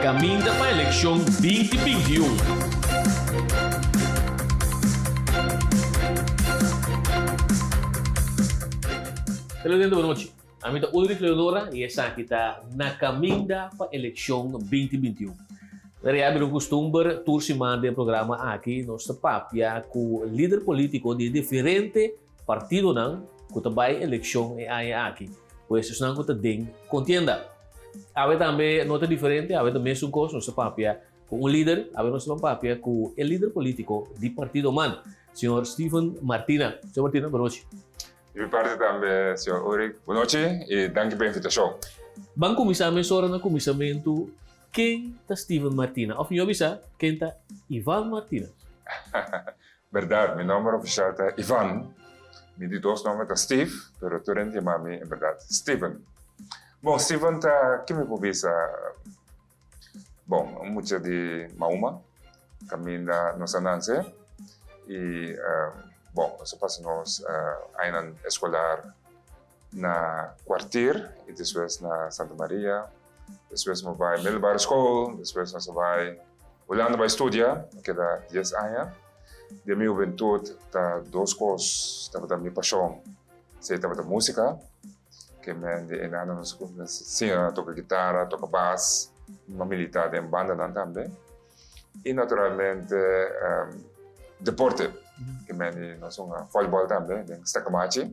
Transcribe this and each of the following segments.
Caminda pa eleccion 2021. Televidente bon nochi. Ami ta Ulrich Leonora y esaki ta Na Caminda pa Eleccion 2021. Na rea bira un custumber tur siman den programa aki nos ta papia cu lider politico di e diferente partidonan cu ta bay eleccion e aña aki, pues esnan cu ta den contienda. Awe tambe no ta diferente, awe ta mesun cos, nos ta papia cu un lider, awe nos ta papia cu e lider politico di Partido man, señor Steven Martina. Señor Martina, bonochi. Di mi parti tambe, señor Ulrich, bonochi y danki pa e invitacion. Ban cuminsa mesora na cuminsamentu, ken ta Steven Martina? Of mihor bisa, ken ta Ivan Martina? Berdad, mi nomber oficial ta Ivan. Mi di dos nomber ta Steve, pero tur hende yama mi en berdad Steven. Bon, Steven ta, ke mi por bisa? Bon, un mucha di Mahuma, kaminda nos a nanse i, bon, nos a pasa nos añanan eskolar na Kwartier i despues na Santa Maria. Despues mi bai middelbare school, despues nos a bai Hulanda bai studia, mi keda dies aña. Den mi hubentud ta dos kos tabata mi pashon, esei tabata musika, ke men di enana nos a kuminsá siña toka gitara, toka bas, mi a milita den bandanan tambe. I naturalmente deporte, ke men di nos hunga volleyball tambe den Stakamachi.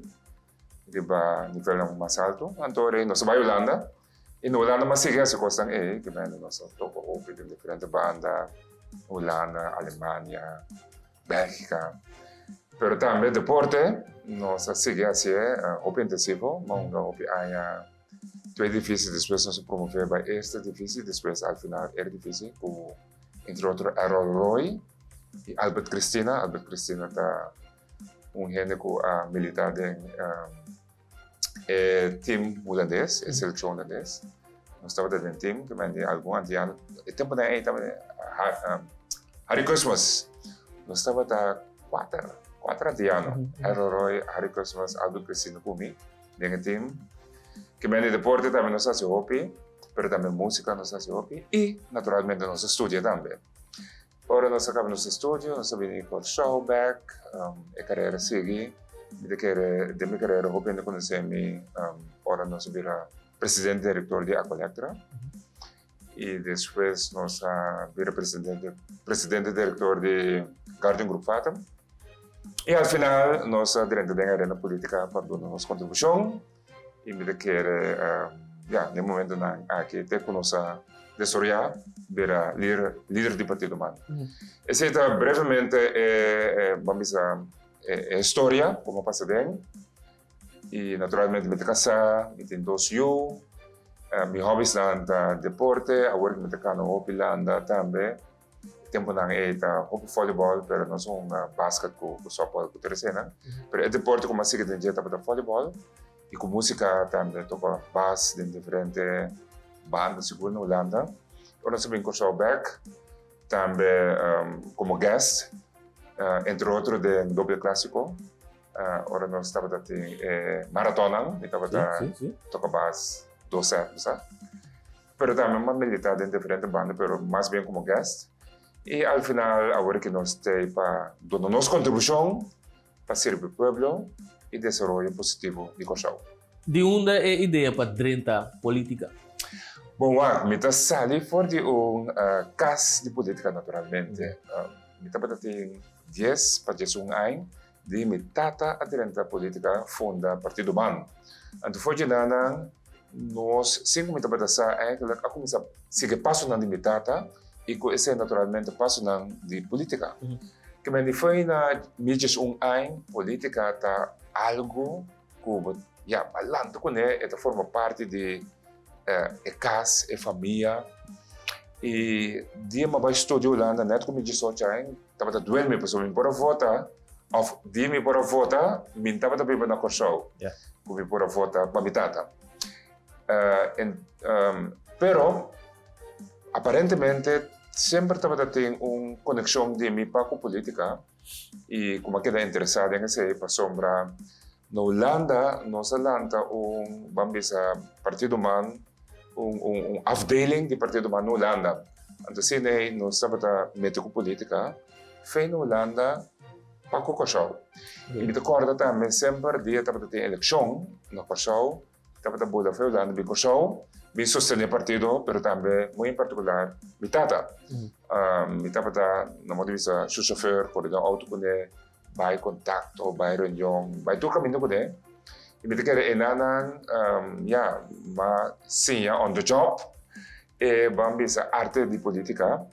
Riba nivelnan mas alto. Anto rei nos a bai Hulanda i na Hulanda mas sigui hasi kosnan ei, ke mende nos a toka hopi den diferente banda, Hulanda, Alemania, Bèlgika. Pero tambe deporte nos a sigui hasié hopi intensivo, mi a hunga hopi aña tweede divisi, despues nos a promové bai eerste divisi, despues al final eredivisie ku entre otro Errol Roy i Albert Christina. Albert Christina ta Un hende ku a militá den e team hulandes, e selekshon hulandes. Nos tabata den team, ke men di algun antiano. E tempunan ei tabata Harry Cosmos. Nos tabata kuater, kuater antiano. Errol Roy, Harry Cosmos, Albert Cristino ku mi den e team. Ke men di deporte tambe nos a hasi hopi, pero tambe musika nos a hasi hopi i naturalmente nos a studia tambe. Ora nos a kaba nos estudio, nos a bini Kòrsou bèk, e karera sigui. Mi ta kere, den mi karera hopi hende konosé mi ora nos a bira presidente direktor di Aqualectra. I despues nos a bira presidente presidente direktor di Guardian Group Fatum. I al final nos a drenta den arena politika pa duna nos kontribushon. I mi ta kere, ya, den momentonan aki te ku nos a desaroyá bira lider, lider di Partido Man. Esei ta brevemente e, ban bisa, e historia ku a pasa den. I naturalmente mi ta kasá, mi tin dos yu, mi hòbisnan ta deporte, awor ku mi ta kana hopi landa tambe. E tempunan ei ta hopi volleyball, pero nos a hunga basket ku softball ku tur eseinan. Pero e deporte ku mas sigui den dje tabata volleyball i ku musika tambe toka bas den diferente banda sigur na Hulanda. Ora nos a bin Kòrsou bèk tambe komo guest entre otro den Doble Klasiko ora nos tabata tin e maratonnan mi tabata toka bas dos sèt bo sa. Pero tambe m'a milita den diferente banda, pero mas bien como guest. Y al final awor ki nos t'ey pa duna nos contribucion pa sirbi pueblo y desaroyo positivo di Kòrsou. Di unda e idea pa drenta politica? Bon wak, mi ta sali for di un cas di politica naturalmente. Mi tabata tin dies pa diesun añ di mi tata a drenta politica funda Partido Man. Anto for djenanan nos sin ku mi tabata sa eigenlijk a kuminsá sigui pasonan di mi tata i ku esei naturalmente pasonan di politica. Ke men di fo'i na mi 11 añ politica ta algu ku bo ya bo a lanta kuné e ta forma parti di e kas, e famia i dia mi a bai studia Hulanda nèt ku mi 18 añ tabata duel mi pasobra mi por a vota Of di mi por a vota, mi n tabata biba na Kòrsou ku mi por a vota pa mi tata. Pero aparentemente semper tabata tin un konekshon di mi pa ku politika i ku mi a keda interesá den esei pasobra na Hulanda nos a lanta un, ban bisa, partido man. Un un un afdeling di Partido Man na Hulanda. Anto asina ei nos tabata mete ku politika fe na Hulanda pa ku Kòrsou. I mi ta kòrda tambe semper dia tabata tin elekshon na Kòrsou, tabata bula fe Hulanda bin Kòrsou bin sostené partido pero tambe muy en partikular mi tata. Mi tabata na modo di bisa su shofèr, kore den outo kuné, bai kontakto, bai reunion, bai tur kaminda kuné. I mi ta kere enanan ya m'a siña on the job e ban bisa arte di politika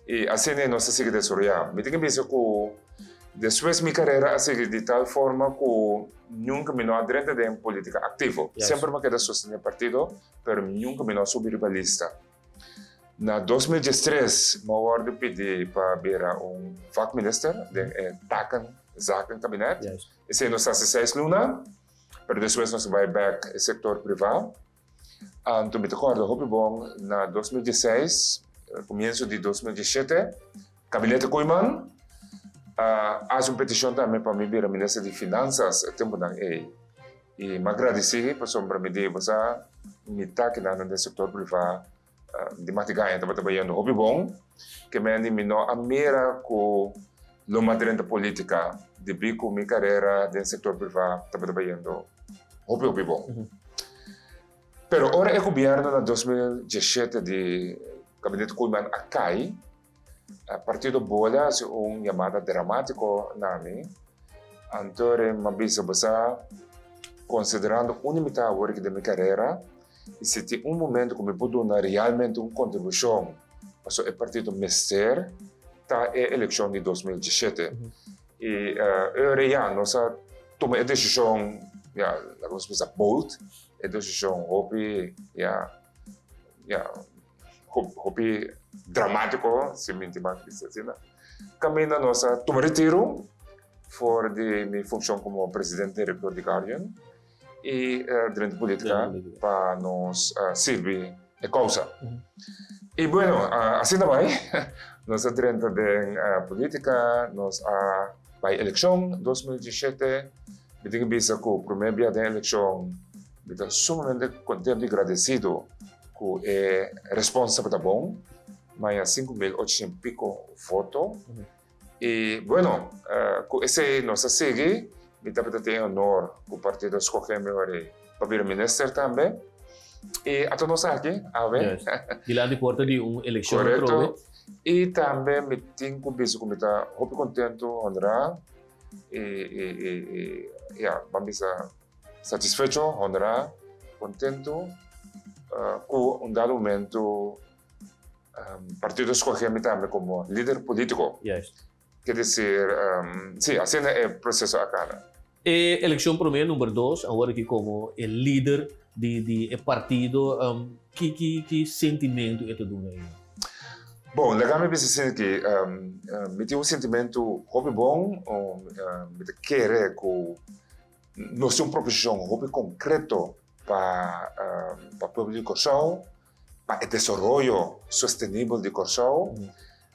i asina nos a sigui desaroyá. Mi tin ke bisa ku despues mi karera a sigui di tal forma ku nunka mi no a drenta den politika aktivo. Semper mi a keda sostené partido pero nunka mi no a subi riba lista. Na 2013 mi a wòrdu pidi pa bira un vakminister den e taken zaken kabinet. Esei nos hasi seis luna, pero despues nos a bai bek e sektor privá. Anto mi ta kòrda hopi bon na 2016, komienso di 2017, Kabinete Koeiman a hasi un petishon tambe pa mi bira minister di Finansas e tempunan ei. I mi a gradisí pasobra mi di bo sa mi ta kinan den sektor privá di Matigaña tabata bayendo hopi bon. Ke men mi no a mira ku lo mas drenta politica debí ku mi karera den sektor privá tabata bayendo hopi hopi bon. Pero ora e gobierno na 2017 di Gabinete Koeiman a kai, Partido Bola hasi un yamada dramátiko na mi. Anto mi a bisa bo sa, konsiderando unda mi ta awor aki den mi karera, i si tin un momento ku mi por duna realmente un kontribushon pasobra e partido mester, ta e elekshon di 2017. I e ora ya nos a tuma e desishon, ya, laga nos bisa bold, e desishon hopi, ya, ya. Hopi dramátiko, si mi tin mag bisa asina. Kaminda nos a tuma retiro for di mi funshon komo presidente direktor di Guardian i drenta politika pa nos sirbi e kousa. I bueno, asina bai. Nos a drenta den politika, nos a bai elekshon 2017. Mi tin ke bisa ku promé bia den elekshon mi ta sumamente kontento i gradesido Ku e respons tabata bon, maya 5800 piko voto. I bueno, ku esei nos a sigui, mi tabata tin e honor ku partido a skohe mi ora ei pa bira minister tambe. I ata nos aki, awe. Juist. Dilanti porta di un elekshon atrobe. Korekto. I tambe mi tin ku bisa ku mi ta hopi kontentu, honrá i i i ya, ban bisa Satisfecho, honrá, kontentu ku un dado momento partido skohe mi tambe komo lider polítiko. Juist. Ke desir, si, asina e proseso a kana. E elekshon promé, number dos, awor aki komo e lider di di e partido, ki ki ki sentimentu e ta duna ei? Bon, laga mi bisa asina ki mi tin un sentimentu hopi bon, mi ta kere ku Nos tin un proposishon hopi konkreto pa pa pueblo di Kòrsou, pa e desaroyo sostenibel di Kòrsou.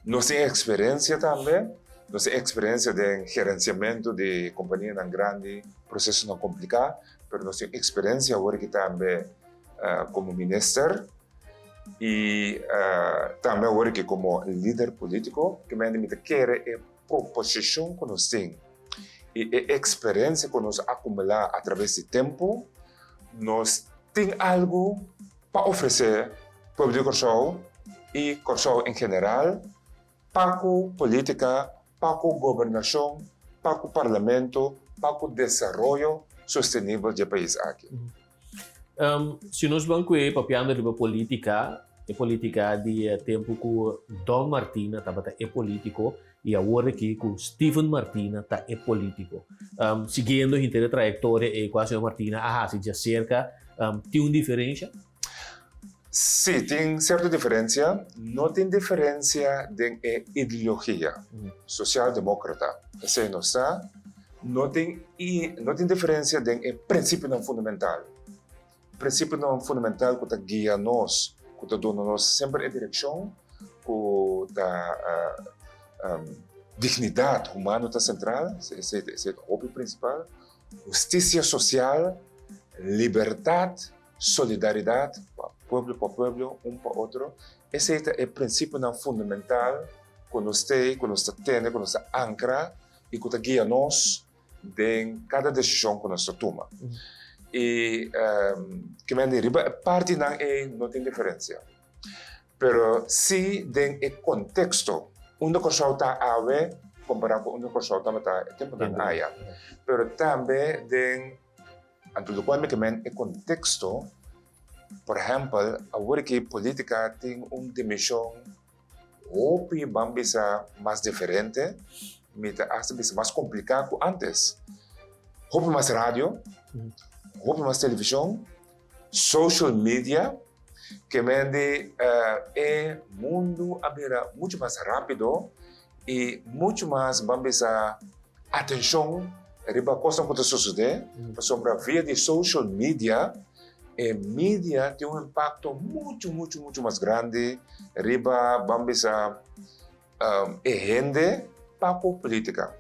Nos tin eksperensia tambe, nos tin eksperensia den gerensiamentu di kompanianan grandi, prosesonan kompliká, pero nos tin eksperensia awor aki tambe komo minister i tambe awor aki komo lider polítiko. Kimente mi ta kere e proposishon ku nos tin i e eksperensia ku nos a akumulá atraves di tempu, nos tin algu pa ofresé pueblo di Kòrsou i Kòrsou en general pa ku polítika, pa ku gobernashon, pa ku parlamento, pa ku desaroyo sostenibel di e pais aki. Si nos ban kue papiando riba politica, e politica di e tempo ku Don Martina tabata e politico i awor aki ku Steven Martina ta e politico. Siguiendo henter e trayectoria ei ku a señor Martina a hasi djaserka, tin un diferencia? Sí, tin cierto diferencia. No tin diferencia den e ideologia socialdemócrata, esei nos sa. No tin no tin diferencia den e principionan fundamental. Principionan fundamental cu ta guia nos, cu ta duna nos semper e direccion, cu ta dignidad humano ta central, esei ta hopi principal, husticia social, libertad, Solidaridad. Pueblo pa pueblo, un pa otro. Esei ta e prinsipionan fundamental ku nos tei, ku nos ta tene, ku nos ta ankra i ku ta guia nos den kada desishon ku nos ta tuma. I ke men di riba e partinan ei no tin diferensia. Pero si den e konteksto unda Kòrsou ta awe kompará ku unda Kòrsou tabata e tempunan aya. Pero tambe den Anto lokual mi ke men e konteksto, por ehèmpel, awor ki polítika tin un dimenshon hopi ban bisa mas diferente, mi ta asta bisa mas kompliká ku ántes. Hopi mas radio, hopi mas televishon, social media, ke men di e mundu a bira muchu mas rápido i muchu mas ban bisa atenshon riba kosnan ku ta sosodé, pasobra via di social media e media tin un impakto muchu muchu muchu mas grandi riba ban bisa e hende pa ku politika.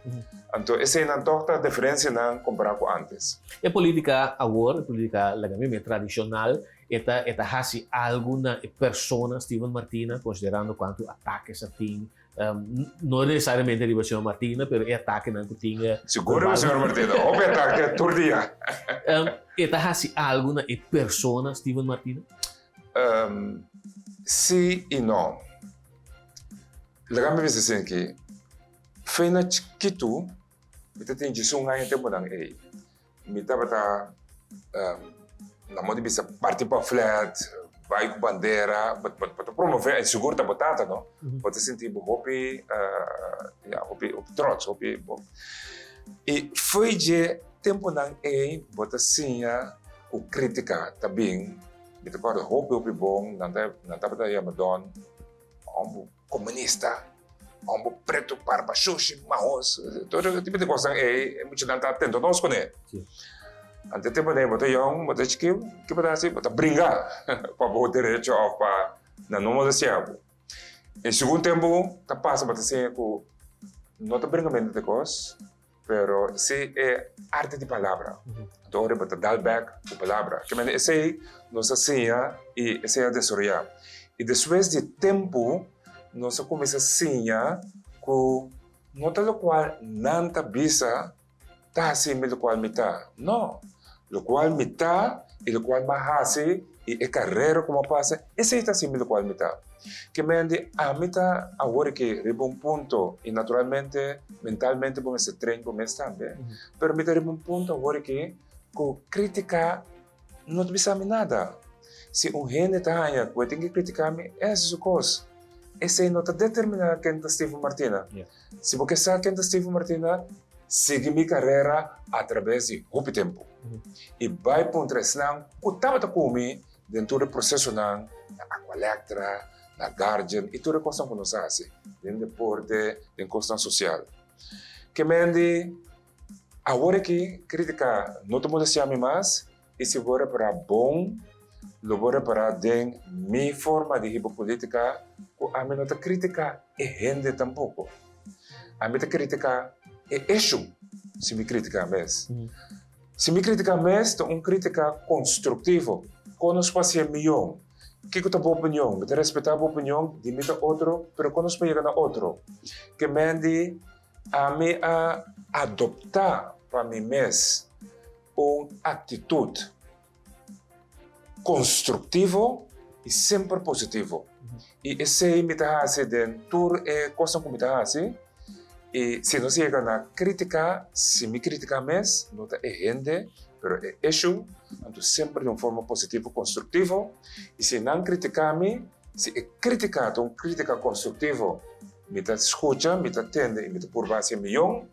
Anto eseinan tòg ta diferensianan kompará ku ántes. E politika awor, e politika laga mi tradishonal, E ta e ta hasi algu na e persona Steven Martina, konsiderando kuantu atakes a tin, no nesesariamente riba señor Martina, pero e atakenan ku tin. Sigur riba señor Martina, hopi atake tur dia. E ta hasi algu na e persona Steven Martina? Si i no. Laga mi bisa asinki, fe na chikitu mi ta tin djesun aña tempunan ei. Mi tabata na modo di bisa parti pamflet, bai ku bandera, bo ta promove e sigur ta bo tata no, bo ta sinti bo hopi ya hopi trots, hopi i fo'i dje tempunan ei bo ta siña ku kritika ta bin, mi ta kòrda hopi hopi bon nan tabata yama Don. Hombo komunista, hombo pretu, barba shushi, mahos, tur e tipo di kosnan ei e muchanan ta atento nos kuné. Ante tempu ei bo ta yòn, bo ta chikí, ke bo ta hasi? Bo ta bringa pa bo derecho òf pa nan no molestia bo. I segun tempu ta pasa bo ta siña ku no ta bringamentu ta e kos, Pero si e arte di palabra, anto ora bo ta dal bek ku palabra. Ke manera esei nos a siña i esei a desaroyá. I despues di tempu nos a kuminsá siña ku no ta lokual nan ta bisa ta hasi mi lokual mi ta. No, lokual mi ta i lokual mi a hasi i e karera ku mi a pasa, esei ta hasi mi lokual mi ta. Ke men di ami ta awor aki riba un punto i naturalmente mentalmente bo mester train bo mes tambe, pero mi ta riba un punto awor aki ku kritika no ta bisa mi nada. Si un hende ta haña ku e tin ke kritika mi, esa su kos. Esei no ta determina ken ta Steven Martina. Si bo ke sa ken ta Steven Martina, sigui mi karera atrabes di hopi tempu i bai puntra esnan ku tabata ku mi den tur e prosesonan na Aqualectra, na Guardian i tur e kosnan ku nos a hasi den deporte, den kosnan sosial. Ke men di awor aki kritika no ta molestia mi mas i si bo repará bon lo bo repará den mi forma di hiba politika ku ami no ta kritika e hende tampoko. Ami ta kritika e issue si mi kritika mes. Si mi kritika mes ta un kritika konstruktivo. Kon nos por hasié mion? Kiko ta bo opinion? Mi ta respetá bo opinion, di mi ta otro, pero kon nos por yega na otro? Ke men di ami a adoptá pa mi mes un aktitut konstruktivo i semper positivo. I esei mi ta hasi den tur e kosnan ku mi ta hasi. I si nos yega na kritika, si mi kritika mes, no ta e hende, pero e issue, anto semper den un forma positivo, konstruktivo. I si nan kritika mi, si e kritika ta un kritika konstruktivo, mi ta skucha, mi ta tende i mi ta purba hasi e miyon.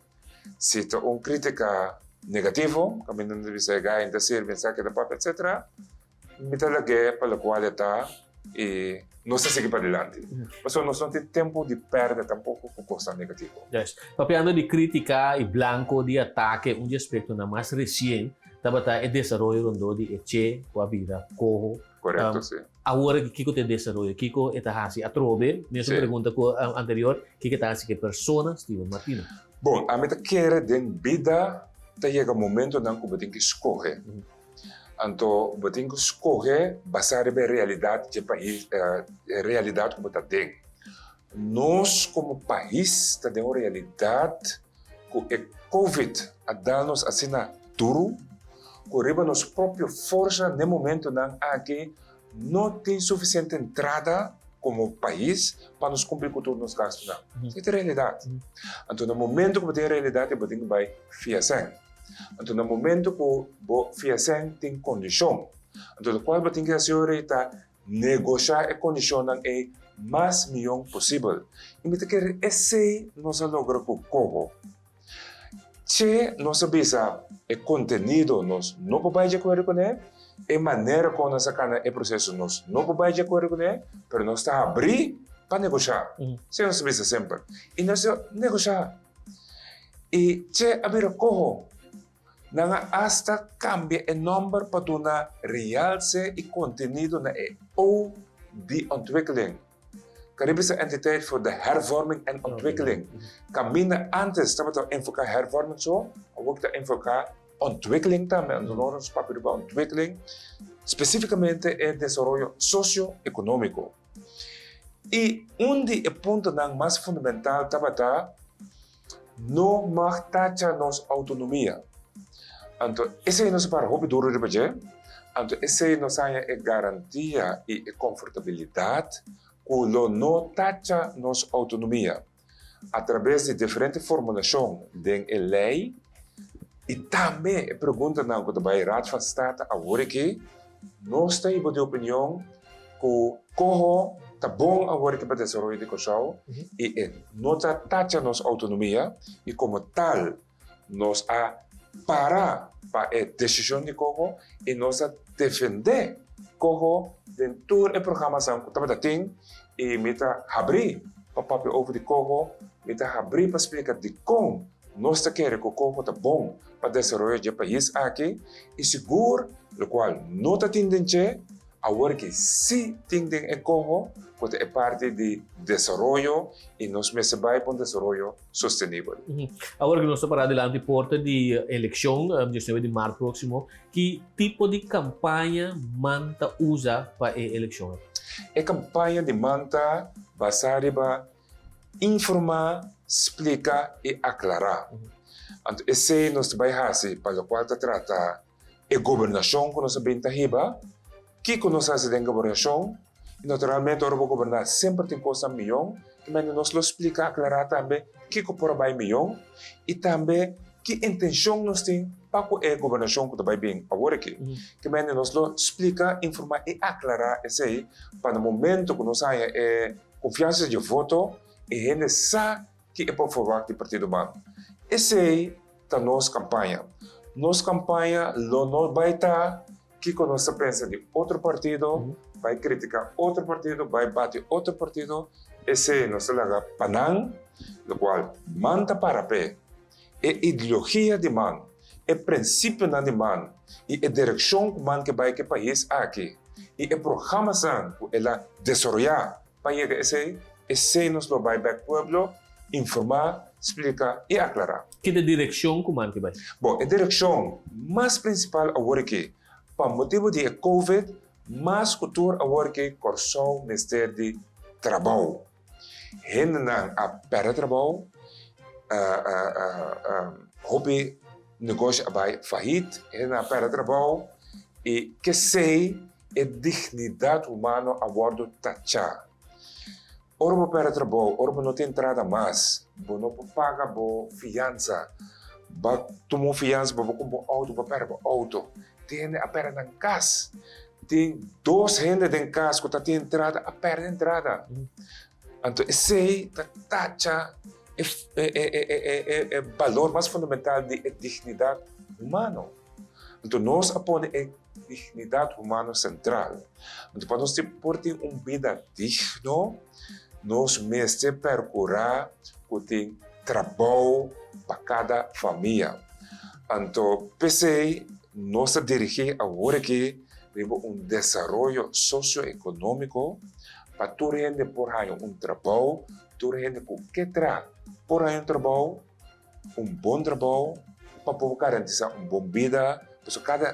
Si ta un kritika negativo, kaminda nan ta bisa e gai no ta sirbi, esaki ta papia, etcetera, Mi ta lag'é pa lokual e ta i nos ta sigui padilanti. Pasobra nos no tin tempu di pèrdè tampoko ku kosnan negativo. Juist. Papiando di kritika i blanko di atake, un di aspektonan mas resien tabata e desaroyo rondó di e Che ku a bira koho. Korekto, si. Awor aki kiko ta e desaroyo? Kiko e ta hasi atrobe? Mesun pregunta ku anterior, kiko e ta hasi ku e persona Steven Martina? Bon, ami ta kere den bida ta yega momentonan ku bo tin ki skohe. Anto bo tin ku skohe basá riba e realidat dje pais, e realidat ku bo ta den. Nos komo pais ta den un realidat ku e Covid a dal nos asina duru ku riba nos propio forsa n'e momentonan aki no tin sufisiente entrada komo pais pa nos kumpli ku tur nos gastunan. Esei ta e realidat. Anto na momento ku bo tin e realidat bo tin ku bai fia sèn. Anto na momento ku bo fia sèn tin kondishon. Anto lokual bo tin ke hasi ora ei ta Negoshá e kondishonnan ei mas mion posibel. I mi ta kere esei nos a logra ku Coho. Che nos a bisa e kontenido nos no por bai di akuerdo kuné, e manera kon nos a kana e proseso nos no por bai di akuerdo kuné, pero nos ta habrí pa negoshá. Esei nos a bisa semper. I nos a negoshá. I che a bira Coho. Nan a asta kambia e nòmber pa duna realse i kontenido na e O di Ontwikkeling, Caribische Entiteit voor de Hervorming en Ontwikkeling. Kaminda ántes tabata enfoká hervorming so, awor ta enfoká ontwikkeling tambe. Anto nos papia riba ontwikkeling, spesífikamente e desaroyo sosio-ekonómiko. I un di e puntonan mas fundamental tabata No mag tacha nos autonomia. Anto esei nos a para hopi duro riba dje, anto esei nos haña e garantia i e konfortabilidat ku lo no tacha nos autonomia. Atrabes di diferente formulashon den e lei i tambe e preguntanan ku ta bai Raad van State awor aki, Nos ta hiba di opinion ku koho ta bon awor ki pa desaroyo di Kòrsou i e no ta tacha nos outonomia i komo tal nos a para pa e desishon di koho i nos a defendé koho den tur e programanan ku tabata tin i mi ta habrí pa papia over di koho, mi ta habrí pa splika dikon nos ta kere ku koho ta bon pa desaroyo dje pais aki i sigur lokual no ta tin den dje, awor ki si tin den e koho ku ta e parti di desaroyo i nos mester bai pa un desaroyo sostenibel. Awor ku nos ta pará dilanti porta di elekshon, diesnuebe di mart próksimo, ki tipo di kampaña man ta usa pa e elekshon aki? E kampaña di man ta basá riba Informá, splika i aklará. Anto esei nos ta bai hasi pa lokual ta trata e gobernashon ku nos a bin ta hiba, kiko nos a hasi den gobernashon i naturalmente ora bo goberná semper tin kosnan mion, kimente nos lo splika, aklará tambe kiko por a bai mion i tambe ki intenshon nos tin pa ku e gobernashon ku ta bai bin awor aki. Kimente nos lo splika, informá i aklará esei pa na momento ku nos haña e Konfiansa dje voto, e hende sa ki e por forwagt di Partido man. Esei ta nos kampaña. Nos kampaña lo no bai ta kiko nos ta pensa di otro partido, bai kritika otro partido, bai bati otro partido. Esei nos ta laga pa nan, lokual man ta para p'e. E ideologia di man, e prinsipionan di man i e direkshon ku man ke bai ku e pais aki i e programanan ku el a desaroyá pa yega esei, esei nos lo bai bek pueblo informá, splika i aklará. Ki ta e direkshon ku man ke bai? Bon, e direkshon mas prinsipal awor aki, pa motibu di e covid, mas ku tur awor aki Kòrsou mester di trabou. Hendenan a pèrdè trabou, hopi negoshi a bai fahit, hendenan a pèrdè trabou i kesei e dignidat humano a wòrdu tachá. Ora bo pèrdè trabou, ora bo no tin entrada mas, bo no por paga bo fiansa, bo a tuma un fiansa pa bo kumpra un outo, bo a pèrdè bo outo. Tin hende a pèrdè nan kas. Tin dos hende den kas ku ta tin entrada a pèrdè entrada. Anto esei ta tacha e e balor mas fundamental di e dignidat humano. Anto nos a pone e dignidat humano sentral. Anto pa nos por tin un bida digno, nos mester perkurá ku tin trabou pa kada famia. Anto p'esei nos ta dirigí awor aki riba un desaroyo sosioekonómiko pa tur hende por haña un trabou, tur hende ku ke traha por haña un trabou, un bon trabou pa por garantisá un bon bida, pasobra kada.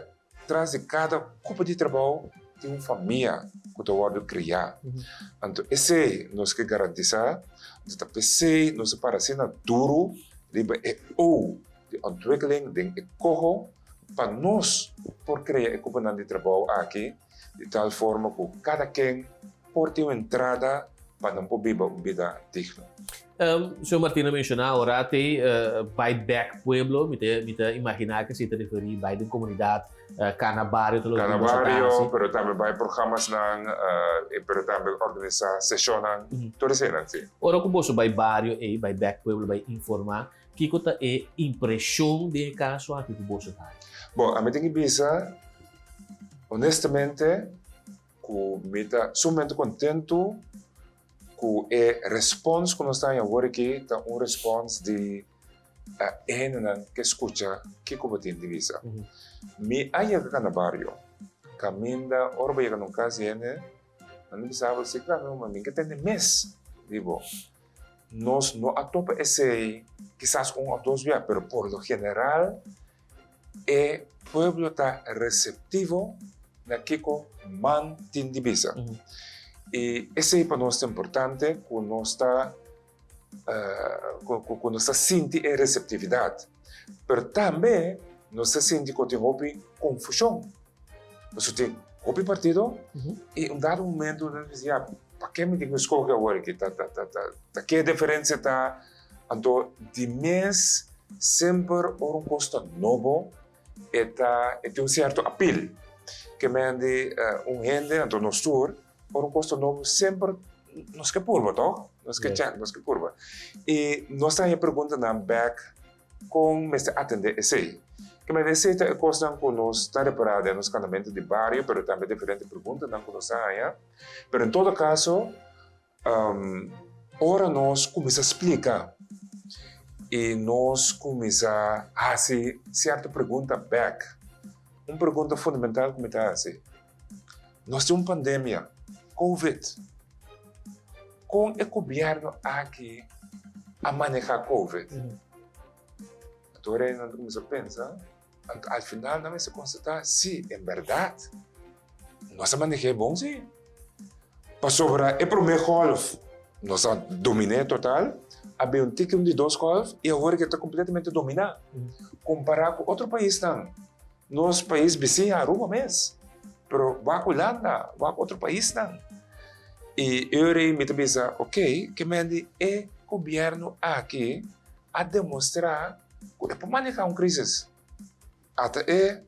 Tras di kada kupo di trabou tin un famia ku ta wòrdu kriá. Anto esei nos ke garantisá, anto ta p'esei nos a para asina duru riba e O di ontwikkeling den e koho pa nos por krea e kuponan di trabou aki di tal forma ku kada ken por tin un entrada pa nan por biba un bida digno. Señor Martina menciona ora te bai bek pueblo, mi ta mi ta imagina ke si ta referi bai den comunidad, cana bario ta loke Cana bario, pero tambe bai programasnan, pero tambe organisa sesionnan, tur eseinan si. Ora ku boso bai bario ei, bai bek pueblo, bai informa, kiko ta e impresion den e kaso aki ku boso ta haña? Bon, ami tin ki bisa honestamente ku mi ta sumamente kontentu ku e respons ku nos ta haña awor aki ta un respons di e hendenan ke skucha kiko bo tin di bisa. Mi a yega kana bario, kaminda ora bo yega na un kas di hende, nan ta bisa bo, si klaro ma mi ke tende mes di bo. Nos no a topa esei kisas un òf dos bia, pero por lo general E pueblo ta receptivo na kiko man tin di bisa. I esei pa nos ta importante ku nos ta ku nos ta sinti e receptividad. Pero tambe nos ta sinti ku tin hopi konfushon. Pasobra tin hopi partido i un dado momento nan ta bisa ya pake mi tin ku skohe awor aki? Ta ta ta ke diferensia ta? Anto di mes semper ora un kos ta nobo e ta e tin un sierto apil. Ke men di un hende anto nos tur ora un kos ta nobo semper nos ke purba tok? Nos ke chèk, nos ke purba. I nos ta haña preguntanan bèk kon mester atendé esei. Ke men esei ta e kosnan ku nos ta repará den nos kandamentu di bario pero tambe diferente preguntanan ku nos ta haña. Pero en todo kaso Ora nos kuminsá splika i nos kuminsá hasi sierto pregunta bèk, un pregunta fundamental ku mi ta hasi, nos tin un pandemia, Covid, kon e gobièrnu aki a manehá Covid? Anto ora nan ta kuminsá pensa, anto al final nan mester konstatá, sí, en bèrdat nos a maneh'é bon sí. Pasobra e promé gòlf nos a dominé total, a bin un tiki un di dos gòlf i awor ke ta kompletamente dominá. Kompará ku otro paisnan, nos pais bisiña Aruba mes, pero wak Hulanda, wak otro paisnan. I e ora ei mi ta bisa, ok, ke men di e gobièrnu aki a demostrá ku e por manehá un krisis. Ata e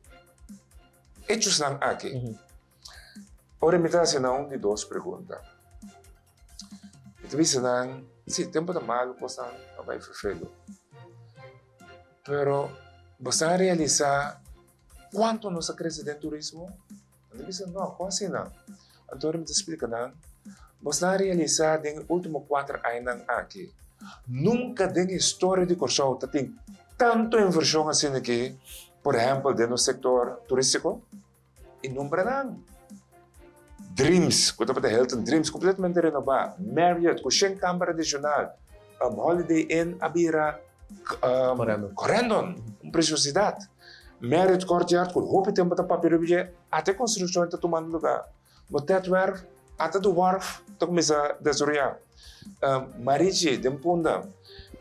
hechosnan aki. Ora mi ta hasi nan un di dos pregunta. Mi ta bisa nan, si, tempu ta malu, kosnan a bai ferfelu. Pero boso a realisá kuantu nos a krese den turismo? Nan ta bisa, no, kon asina? Anto ora mi ta splika nan, boso a realisá den e último kuater añanan aki, nunka den historia di Kòrsou ta tin tantu invershon asina aki, por ehèmpel den nos sektor turístiko? E nombranan Dreams, ku tabata Hilton Dreams, kompletamente renobá, Marriott ku shen kamber adishonal, Holiday Inn a bira Corendon, un presiosidat. Marriott Courtyard ku hopi tempu ta papia riba dje, ata e konstrukshon ta tumando lugá. Botetwerf, ata de wharf ta kuminsá desaroyá. Marichi den Punda,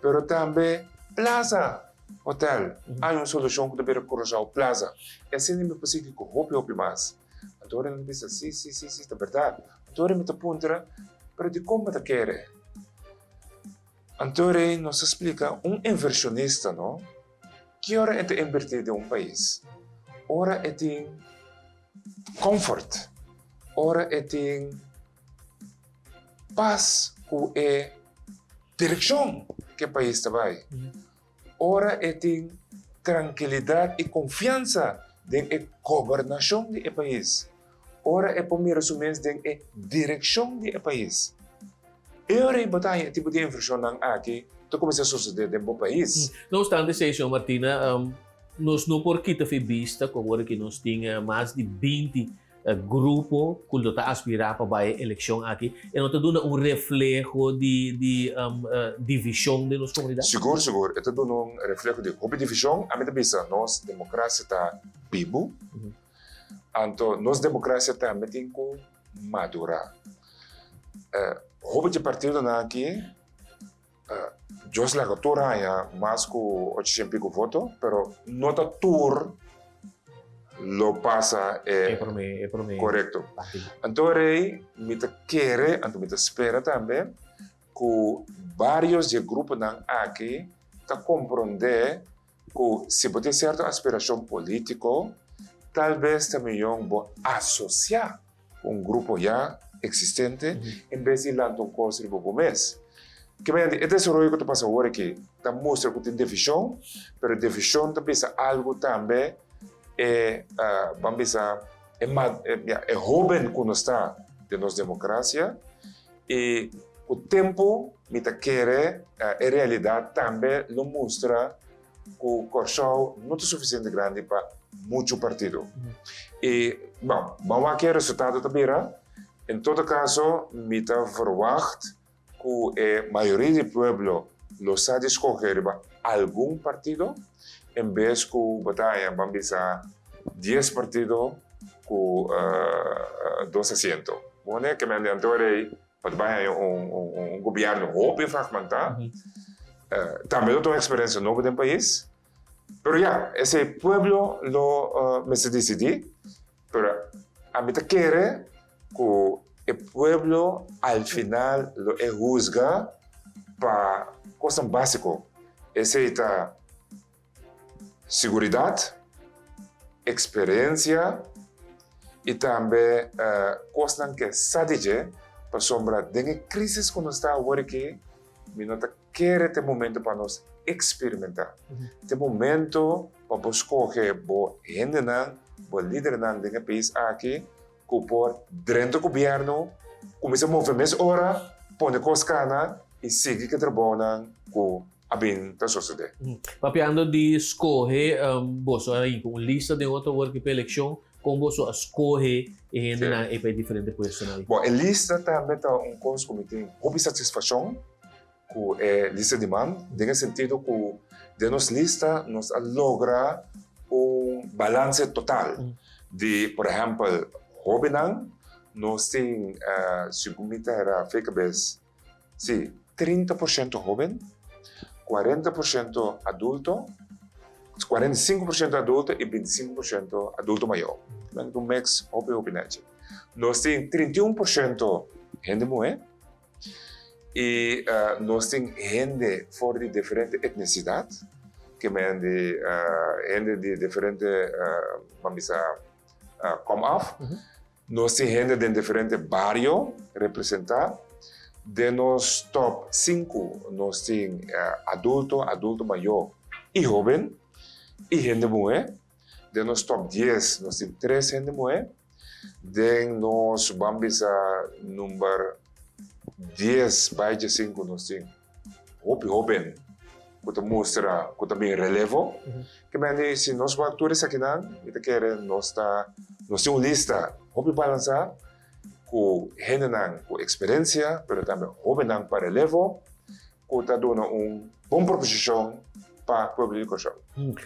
pero tambe Plaza Hotel hay un solushon ku ta bira Curaçao Plaza. I asina mi por sigui ku hopi hopi mas. Anto ora mi bisa si si si si ta bèrdat. Anto ora mi ta puntra pero dikon bo ta kere? Anto ora ei nos ta splika un invershonista no ki ora e ta invertí den un pais? Ora e tin comfort, ora e tin pas ku e direkshon ku e pais ta bai. Ora e tin trankilidat i konfiansa den e gobernashon di e pais. Ora e por mira su mes den e direkshon di e pais. E ora ei bo ta haña e tipo di invershonnan aki ta kuminsá sosodé den bo pais. No obstante esei, señor Martina, nos no por kita fe bista ku awor aki nos tin mas di 20 grupo ku lo ta aspirá pa bai e elekshon aki, e no ta duna un refleho di di divishon den nos komunidat? Sigur, sigur. E ta duna un refleho di hopi divishon. Ami ta bisa nos demokrasia ta bibu. Anto nos demokrasia tambe tin ku madurá. Hopi dje partidonan aki Dios laga tur haña mas ku ochocientos pico voto, pero no ta tur lo pasa e E promé, e promé Korekto. partido. Anto rei mi ta kere, anto mi ta spera tambe ku varios dje gruponan aki ta komprondé ku si bo tin sierto aspirashon polítiko, tal bes ta mihó bo asosiá ku un grupo ya eksistente en bes di lanta un kos riba bo mes. Ke manera di e desaroyo ku ta pasa awor aki ta mustra ku tin divishon, pero e divishon ta bisa algu tambe e ban bisa e e hóben ku nos ta den nos demokrasia i ku tempu mi ta kere e realidat tambe lo mustra ku Kòrsou no ta sufisiente grandi pa muchu partido. I, bon, ban wak ke resultado ta bira. En todo kaso, mi ta verwagt ku e mayoria di pueblo lo sa di skohe riba algun partido en bes ku bo ta haña, ban bisa, dies partido ku dos asiento. Bo ne ke men di anto rei Pa ta bai haña un gobièrnu hopi fragmentá. Tambe lo ta un eksperensia nobo den pais. Pero ya, esei pueblo lo mester disidí. Pero ami ta kere ku e pueblo al final lo e husga pa kosnan básiko. Esei ta Siguridat, eksperensia i tambe kosnan ke sa di dje, pasobra den e krisis ku nos ta awor aki, mi no ta kere ta e momento pa nos eksperimentá. Ta e momento pa bo skohe bo hendenan, bo lidernan den e pais aki ku por drenta gobièrnu, kuminsá move mes ora, pone kos kana i sigui ku e trabounan ku a bin ta sosodé. Papiando di skohe, boso a hinka un lista den otro wor ki pa elekshon, kon boso a skohe e hendenan ei pa e diferente puestonan ei? Bon, e lista tambe ta un kos ku mi tin hopi satisfakshon ku e lista di man, den e sentido ku den nos lista nos a logra un balanse total di, por ehèmpel, hóbennan, nos tin, segun mi ta hera fe kabes, Sí, 30% hóben, 40% adulto, 45% adulto i 25% adulto mayó. Men un mix hopi hopi nechi. Nos tin 31% hende muhé i nos tin hende for di diferente etnisidat, ke men di hende di diferente, ban bisa, komaf. Nos tin hende den diferente bario representá. Den nos top sinku nos tin adulto, adulto mayó i hóben i hende muhé. Den nos top dies nos tin tres hende muhé. Den nos ban bisa number dies bai djesinku nos tin hopi hóben ku ta mustra ku ta bin relevo. Ke mende si nos wak tur esakinan, mi ta kere nos ta nos tin un lista hopi balansá ku hendenan ku eksperensia, pero tambe hóbennan pa relevo ku ta duna un bon proposishon pa pueblo di Kòrsou.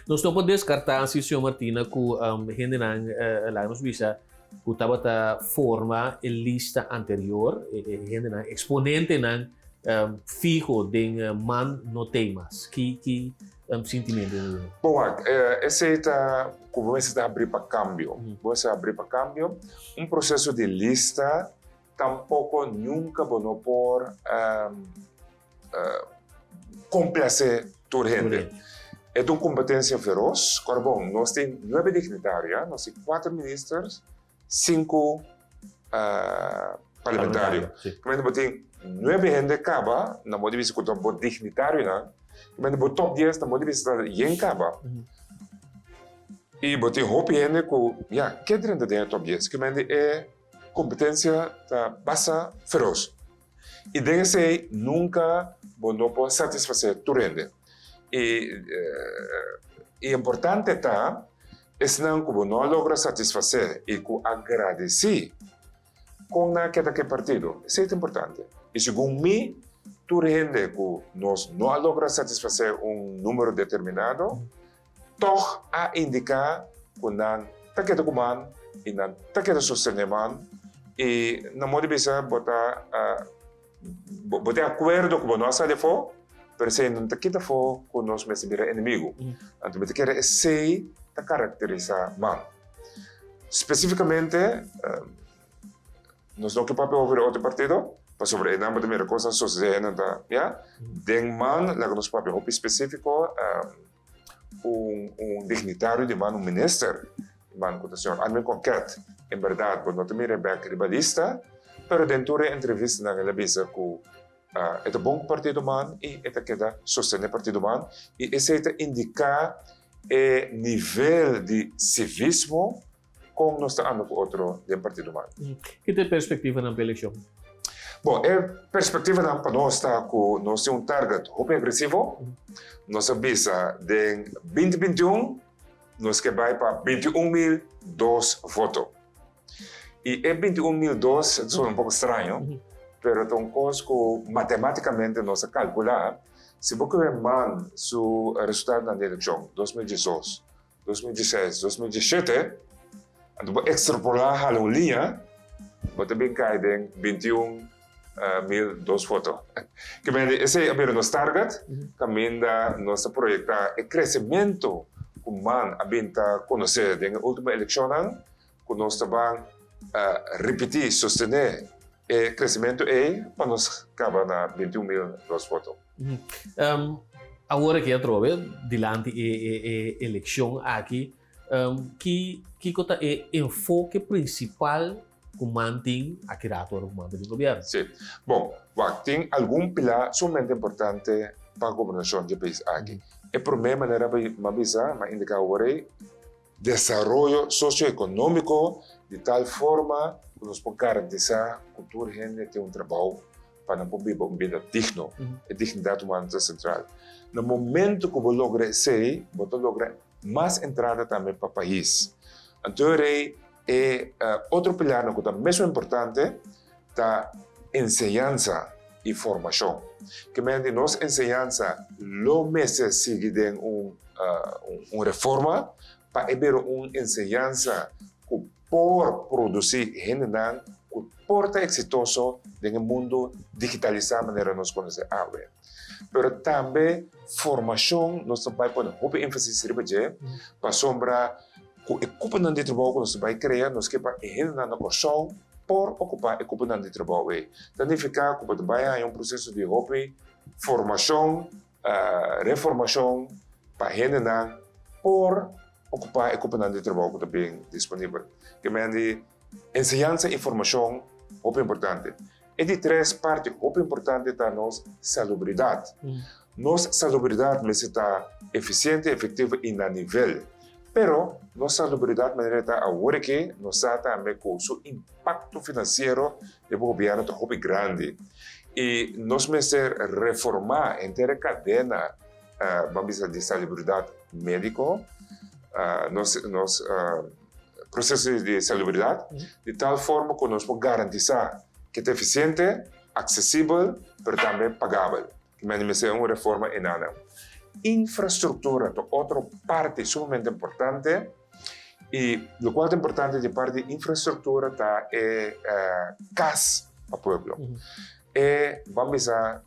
Nos no por deskartá si señor Martina ku hendenan laga nos bisa ku tabata forma e lista anterior, e hendenan eksponentenan fiho den man no tei mas. Ki ki sintimentu bo tin? Bon wak, esei ta ku bo mester ta habrí pa kambio. Bo mester habrí pa kambio. Un proseso di lista tampoko nunka bo no por komplasé tur hende. E ta un kompetensia feros. Kòrda bon, nos tin nuebe dignitario, ya. Nos tin kuater ministers. Sinku parlamentario. Kamente bo tin nuebe hende kaba na bo di bisa ku ta bo dignitarionan. Kamente bo top dies na bo di bisa ta yen kaba. I bo tin hopi hende ku ya ke drenta den e top dies. Kamente e kompetensia ta basta feros. I den esei nunka bo no por satisfasé tur hende. I e importante ta esnan ku bo no a logra satisfasé i ku a gradisí kon nan a keda ku e partido. Esei ta importante. I segun mi, tur hende ku nos no a logra satisfasé un número determinado, tòg a indiká ku nan ta keda ku man. I nan ta keda sostené man i nan modo di bisa bo ta bo tin akuerdo ku bo no a sali afó, pero esei no ta kita afó ku nos mester bira enemigu. Anto mi ta kere esei ta karakterisá man. Spesífikamente nos no ke papia over di otro partido, pasobra einan bo ta mira kosnan sosodé, nan ta ya. Den man laga nos papia hopi spesífiko. Un un dignitario di man, un minister di man ku ta señor Armin Konket, en bèrdat bo no ta mira e bèk riba lista, pero den tur e entrevistanan el a bisa ku e ta bon ku partido man i e ta keda sostené partido man i esei ta indiká e nivel di sivismo Kon nos ta anda ku otro den partido man? Ki ta e perspektivanan pa elekshon? Bon, e perspektivanan pa nos ta ku nos tin un target hopi agresivo. Nos a bisa den 2021 nos ke bai pa 21.002 voto. I e 21.002 ta sona un poko straño, pero ta un kos ku matematikamente nos a kalkulá. Si bo kue man su resultadonan di elekshon 2012, 2016, 2017, anto bo ekstrapolá hala un liña, bo ta bin kai den 21.002 foto. Ke mende esei a bira nos target, kaminda nos ta proyektá e kresementu ku man a bin ta konosé den e último elekshonnan, ku nos ta ban ripití, sostené e kresementu ei pa nos kaba na 21.002 foto. Awor aki atrobe dilanti e e elekshon aki, ki kiko ta e enfoke prinsipal ku man tin aki rato ora ku man ta den gobièrnu? Sí. Bon, wak, tin algun pilá sumamente importante pa gobernashon dje pais aki. E promé manera m'a bisa, m'a indiká awor ei, Desaroyo sosioekonómiko di tal forma ku nos por garantisá ku tur hende tin un trabou pa nan por biba un bida digno. E dignidat humano ta sentral. Na momento ku bo logra esei, bo ta logra mas entrada tambe pa pais. Anto rei e otro pilarnan ku ta mesun importante ta enseñansa i formashon. Ke men di nos enseñansa lo mester sigui den un un reforma pa e bira un enseñansa ku por produsí hendenan ku por ta eksitoso den e mundu digitalisá manera nos konosé awe. Pero tambe formashon nos ta bai pone hopi énfasis riba dje pasobra Ku e kuponan di trabou ku nos ta bai krea, nos ke pa e hendenan na Kòrsou por okupá e kuponan di trabou ei. Ta nifiká ku bo ta bai haña un proseso di hopi formashon, reformashon pa hendenan por okupá e kuponan di trabou ku ta bin disponibel. Ke men di enseñansa i formashon hopi importante. E di tres parti hopi importante ta nos salubridat. Nos salubridat mester ta efisiente, efektivo i na nivel. Pero nos salubridat manera e ta awor aki, nos sa tambe ku su impakto finansiero riba gobièrnu ta hopi grandi. I nos mester reformá henter e kadena, ban bisa, di salubridat médiko, nos nos proseso di salubridat, di tal forma ku nos por garantisá ke ta efisiente, aksesibel, pero tambe pagabel. Mende mester un reforma enana. Infrastruktura ta otro parti sumamente importante i lokual ta importante di parti di infrastruktura ta e kas pa pueblo. E ban bisa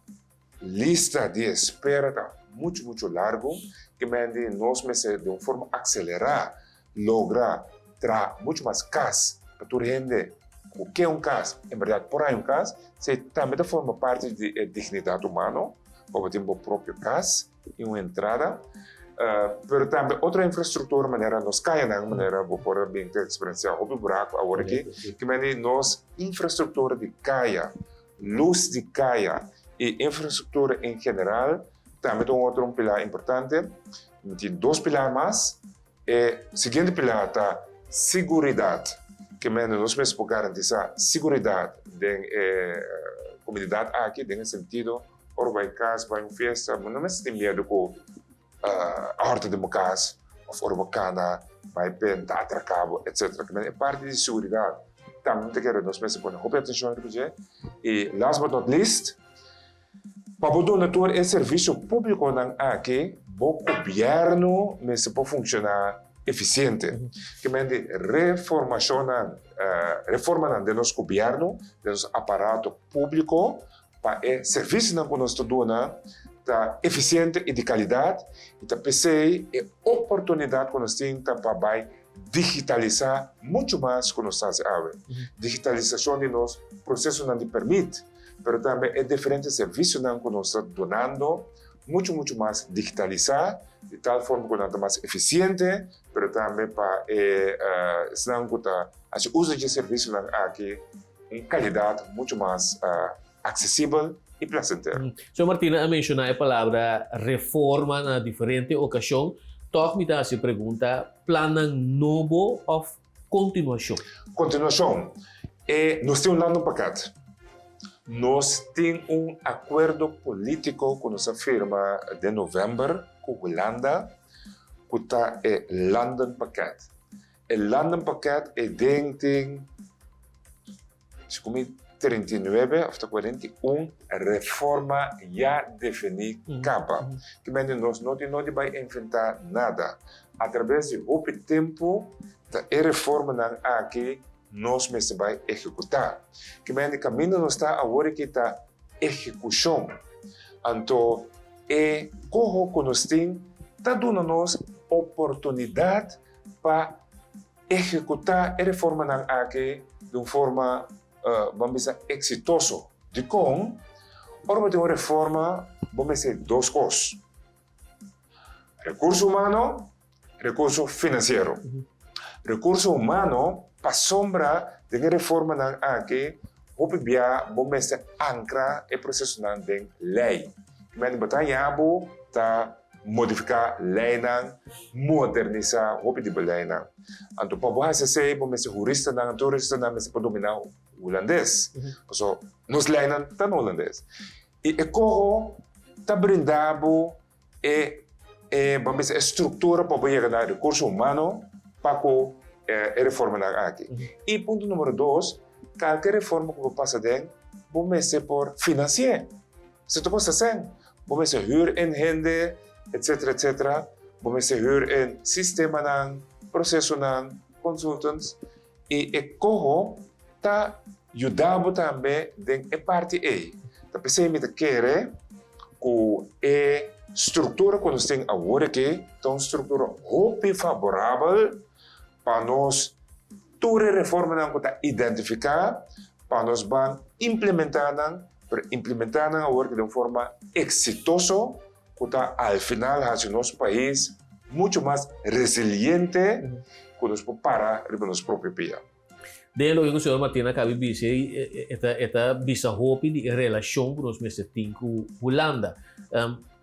lista di espera ta muchu muchu largu ke mende nos mester di un forma akselerá logra traha muchu mas kas pa tur hende ku ke un kas, en bèrdat por haña un kas, esei tambe ta forma parti di e dignidat humano, pa bo tin bo propio kas i un entrada. Pero tambe otro infrastruktura manera nos kayanan, manera bo por a bin ta eksperensiá hopi buraku awor aki, ke mende nos infrastruktura di kaya, lus di kaya i infrastruktura en general tambe ta un otro un pilar importante. Mi tin dos pilar mas. E siguiente pilar ta siguridat. Ke mende nos mester por garantisá siguridat den e komunidat aki, den e sentido ora bo bai kas, bai un fiesta, bo no mester tin miedu ku a hòrta den bo kas òf ora bo kana bai benta atraká bo, etsetera. Ke mende e parti di siguridat tambe mi ta kere nos mester pone hopi atenshon riba dje. I last but not least, Pa bo duna tur e servisio públikonan aki, bo gobièrnu mester por funshoná efisiente. Ke men di reformashonnan, reformanan den nos gobièrnu, den nos aparato públiko, pa e servisionan ku nos ta duna ta efisiente i di kalidat i ta p'esei e oportunidat ku nos tin ta pa bai digitalisá muchu mas ku nos ta hasi awe. Digitalisashon di nos prosesonan di pèrmit, pero tambe e diferente servisionan ku nos ta dunando muchu muchu mas digitalisá di tal forma ku nan ta mas efisiente, pero tambe pa e esnan ku ta hasi uso di e servisionan aki un kalidat muchu mas aksesibel i plasentero. Señor Martina a menshoná e palabra reforma na diferente okashon. Tòg mi ta hasi e pregunta, plannan nobo òf kontinuashon? Kontinuashon. E nos tin un landenpakket. Nos tin un akuerdo polítiko ku nos a firma den novèmber ku Hulanda ku ta e landenpakket. E landenpakket e den tin si ku mi 39 òf ta 41 reforma ya definí kaba. Ki mende nos no tin nodi bai inventá nada. Atrabes di hopi tempu ta e reformanan aki nos mester bai ehekutá. Ki mende kaminda nos ta awor aki ta ehekushon. Anto e koho ku nos tin ta duna nos oportunidat pa ehekutá e reformanan aki di un forma, ban bisa, eksitoso. Dikon? Ora bo tin un reforma, bo mester dos kos, rekurso humano, rekurso finansiero. Rekurso humano, pasobra den e reformanan aki hopi bia bo mester ankra e prosesonan den lei. Bo ta haña bo ta modifiká leinan, modernisá hopi di bo leinan. Anto pa bo hasi esei bo mester huristanan, anto huristanan mester por dominá hulandes. Pasobra nos leinan ta na hulandes. I e koho ta brinda bo e e bo mester e struktura pa bo yega na rekurso humano pa ku e reformanan aki. I punto numero dos, kalke reforma ku bo pasa den bo mester por finansi'é. Si ta kosta sèn, bo mester hür en hende, etcetera, etcetera. Bo mester hür en sistemanan, prosesonan, consultants. I e koho ta yuda bo tambe den e parti ei. Ta p'esei mi ta kere ku e struktura ku nos tin awor aki ta un struktura hopi faborabel pa nos tur e reformanan ku ta identifiká, pa nos ban implementá nan, pero implementá nan awor den un forma eksitoso ku ta al final hasi nos pais muchu mas resiliente ku nos por para riba nos propio pia. Den loke ku señor Martina a kaba di bisa ei, e ta bisa hopi di e relashon ku nos mester tin ku Hulanda.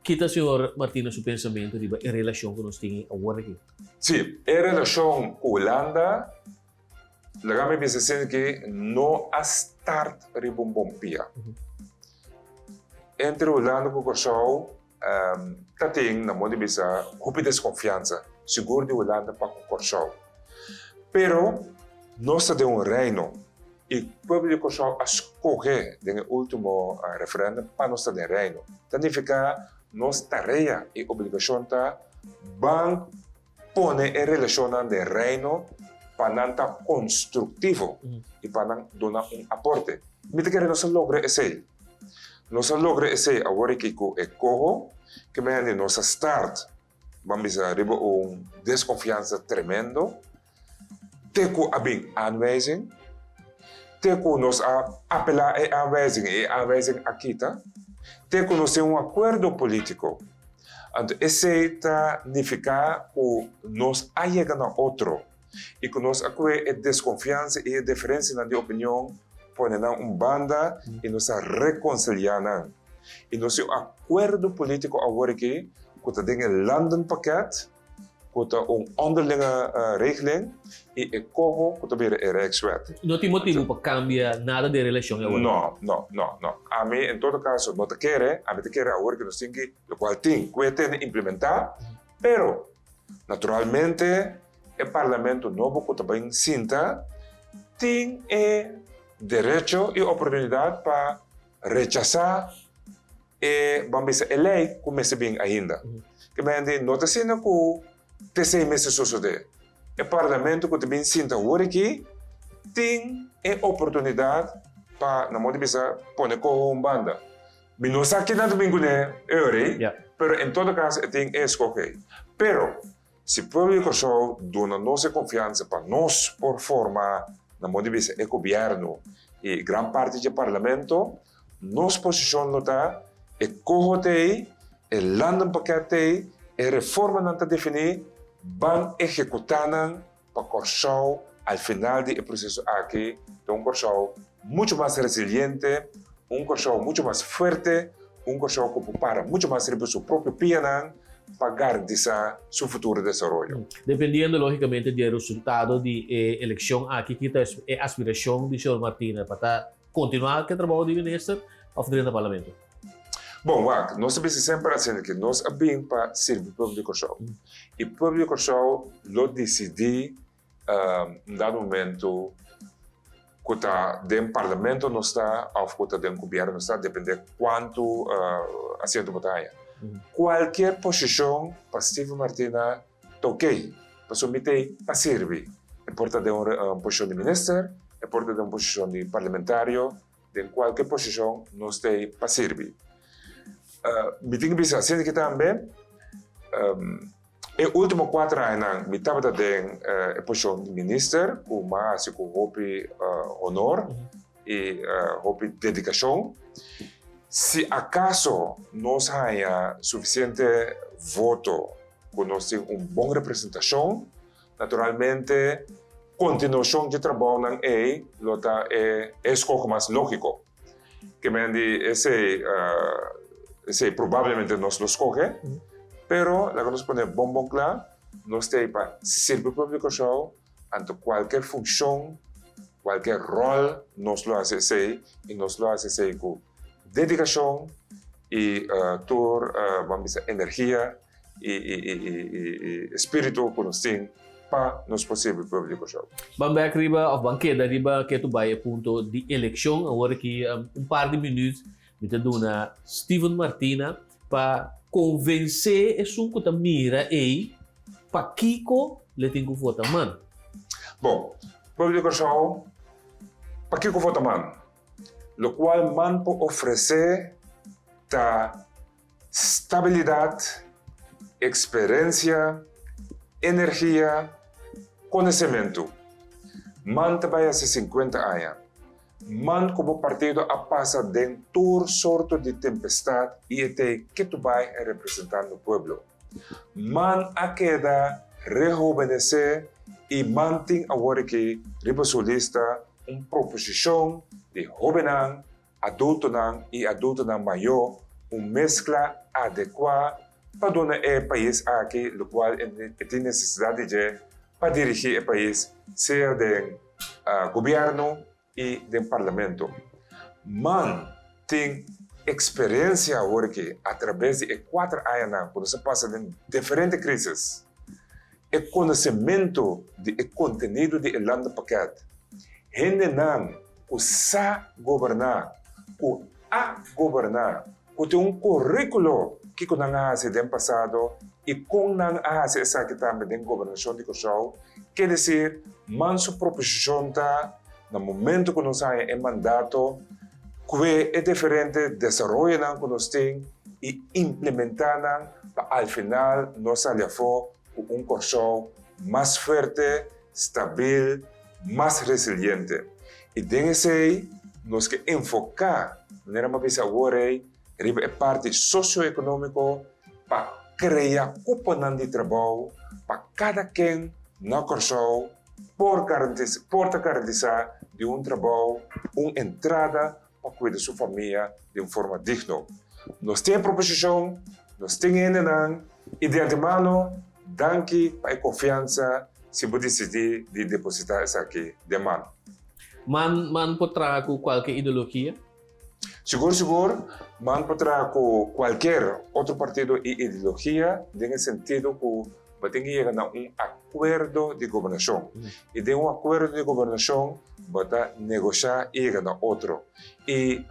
Ki ta señor Martina su pensamentu riba e relashon ku nos tin awor aki? Sí, e relashon ku Hulanda, laga mi bisa asina ke no a start riba un bon pia. Entre Hulanda ku Kòrsou ta tin, na modo di bisa, hopi deskonfiansa, sigur di Hulanda pa ku Kòrsou. Pero nos ta den un reino i pueblo di Kòrsou a skohe den e último referèndum pa nos ta den reino. Ta nifiká nos tarea i obligashon ta Ban pone e relashonnan den Reino pa nan ta konstruktivo i pa nan duna un aporte. Mi ta kere nos a logra esei. Nos a logra esei awor aki ku e koho ke mi hende nos a start, ban bisa, riba un deskonfiansa tremendo te ku a bin aanwijzing, te ku nos a apelá e aanwijzing i e aanwijzing a kita, te ku nos tin un akuerdo polítiko. Anto esei ta nifiká ku nos a yega na otro i ku nos a kue e deskonfiansa i e diferensianan di opinion pone nan un banda i nos a rekonsiliá nan. I nos tin un akuerdo polítiko awor aki ku ta den e landenpakket ku ta un onderlinge regeling i e koho ku ta bira e Rijkswet. No tin motibu pa kambia nada den relashon awor? No, no, no, no. Ami en todo kaso no ta kere, ami ta kere awor ku nos tin ki lokual tin ku e tene implementá, pero naturalmente e parlamento nobo ku ta bin sinta tin e derecho i oportunidat pa rechasá E ban bisa e lei ku mester bin ainda. Ke mende no ta asina ku t'esei mester sosodé. E parlamento ku ta bin sinta awor aki tin e oportunidat pa, na modo di bisa, pone koho un banda. Mi no sa kinan ta bin kuné e ora ei, pero en todo kaso e tin e eskoho ei. Pero, si pueblo di Kòrsou duna nos e konfiansa pa nos por forma, na modo di bisa, e gobièrnu i gran parti dje parlamento, nos posishon lo ta e koho ta ei, e landenpakket ta ei, e reformanan ta definí, ban ehekutá nan pa Kòrsou al final di e proseso aki ta un Kòrsou muchu mas resiliente, un Kòrsou muchu mas fuerte, un Kòrsou ku por para muchu mas riba su propio pianan pa garantisá su futuro desaroyo. Dependiendo lógicamente di e resultado di e elekshon aki, ki ta e aspirashon di señor Martina pa ta kontinuá ku e trabou di minister òf drenta parlamento? Bon, wak, nos ta bisa semper asina ke nos a bin pa sirbi pueblo di Kòrsou. I pueblo di Kòrsou lo disidí un dado momento ku ta den parlamento nos ta òf ku ta den gobièrnu nos ta, dependé kuantu asiento bo ta haña. Kualkier posishon pa Steven Martina ta okey, pasobra mi ta ei pa sirbi. E por ta den un posishon di minister, e por ta den un posishon di parlamentario, Den kualke posishon nos ta ei pa sirbi. Mi tin ku bisa asina ki tambe, e ultimo kuater añanan mi tabata den e posishon di minister ku mi a hasi ku hopi honor i hopi dedikashon. Si akaso nos haña sufisiente voto ku nos tin un bon representashon, Naturalmente, kontinuashon dje trabounan ei lo ta e eskoho mas lógiko. Ke men di esei, esei probablemente nos lo skohe, pero laga nos pone bon bon kla, nos ta ei pa sirbi pueblo di Kòrsou, anto kualke funshon, kualke ròl nos lo hasi esei i nos lo hasi esei ku dedikashon i tur, bo a bisa, energia. i e spiritu ku nos tin pa nos por sirbi pueblo di Kòrsou. Ban bèk riba òf ban keda riba ke tu bai e punto di elekshon. Awor aki un par di minüt mi ta duna Steven Martina pa konvensé esun ku ta mira ei pakiko le tin ku vota man. Bon, pueblo di Kòrsou, pakiko vota man? Lokual man por ofresé ta Stabilidat, eksperensia, energia, konosementu. Man ta bai hasi sinkuenta aña. Man ku bo partido a pasa den tur sorto di tempestat i e t'ei ketu bai representando pueblo. Man a keda rehobenesé i man tin awor aki riba su lista un proposishon di hóbennan adultonan i adultonan mayó un meskla adekuá pa duna e pais aki lokual e tin nesesidat di dje pa dirigí e pais sea den gobièrnu i den parlamento. Man tin eksperensia awor aki atrabes di e kuater añanan ku nos a pasa den diferente krisis. E konosementu di e kontenido di e landenpakket, hendenan ku sa goberná, ku a goberná, ku tin un kuríkulo kiko nan a hasi den pasado i kon nan a hasi esaki tambe den gobernashon di Kòrsou, ke desir man su proposishon ta na momento ku nos haña e mandato kue e diferente desaroyonan ku nos tin i implementá nan pa al final nos sali afó ku un Kòrsou mas fuerte, stabil, mas resiliente. I den esei nos ke enfoká, manera mi a bisa awor ei, riba e parti sosioekonómiko pa krea kuponan di trabou pa kada ken na Kòrsou por por ta garantisá di un trabou, un entrada pa kuida su famia di un forma digno. Nos tin e proposishon, nos tin e hendenan i di antemano danki pa e konfiansa si bo disidí di depositá esaki den man. Man man por traha ku kualke ideologia? Sigur sigur, man por traha ku kualker otro partido i ideologia den e sentido ku bo tin ki yega na un akuerdo di gobernashon. I den un akuerdo di gobernashon bo ta negoshá i yega na otro. I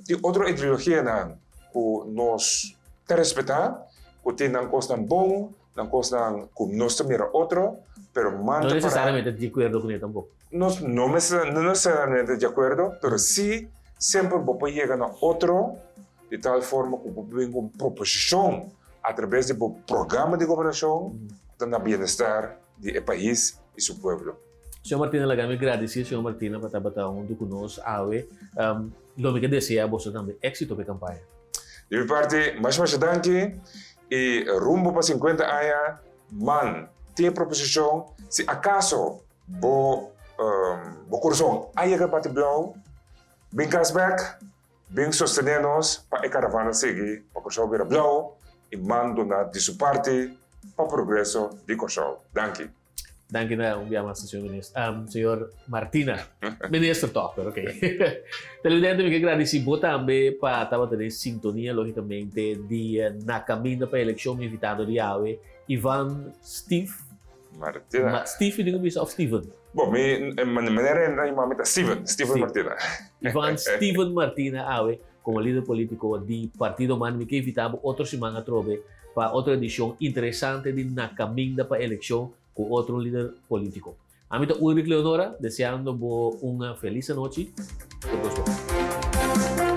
tin otro ideologianan ku nos ta respetá, ku tin nan kosnan bon, nan kosnan ku nos ta mira otro. Pero man No necesariamente di acuerdo cu ne tampoco. Nos no no necesariamente di acuerdo, pero si semper bo por yega na otro di tal forma cu bo por bin cu un proposicion a traves di bo programa di gobernacion cu ta na bienestar di e pais y su pueblo. Señor Martina, laga mi gradici señor Martina pa tabata hunto cu nos awe. Lo mi ke desea boso tambe exito pa e campaña. Di mi parti, masha masha danki y rumbo pa 50 aña Man tin e proposicion, si acaso bo bo corazon a yega bati blauw, bin cas bek, bin sostene nos pa e caravana sigui pa Corsou bira blauw y man duna di su parti pa progreso di Corsou. Danki. Danki na un bia mas, señor minister. Um, señor Martina. Minister toch, pero ok. Televidente, mi ke gradisi bo tambe pa tabata den sintonia, logicamente, di Na Caminda pa Eleccion. Mi invitado di awe, Ivan Steve. Martina. Ma Steve mi tin ku bisa of Steven? Bo, mi manera e nan yama mi ta Steven, Steven Martina. Ivan Steven Martina awe komo lider politico di Partido Man. Mi ke invita bo otro siman atrobe pa otro edicion interesante di Na Caminda pa Eleccion cu otro lider politico. Ami ta Ulrich Leonora, deseando bo un feliz anochi. Tur cos bon.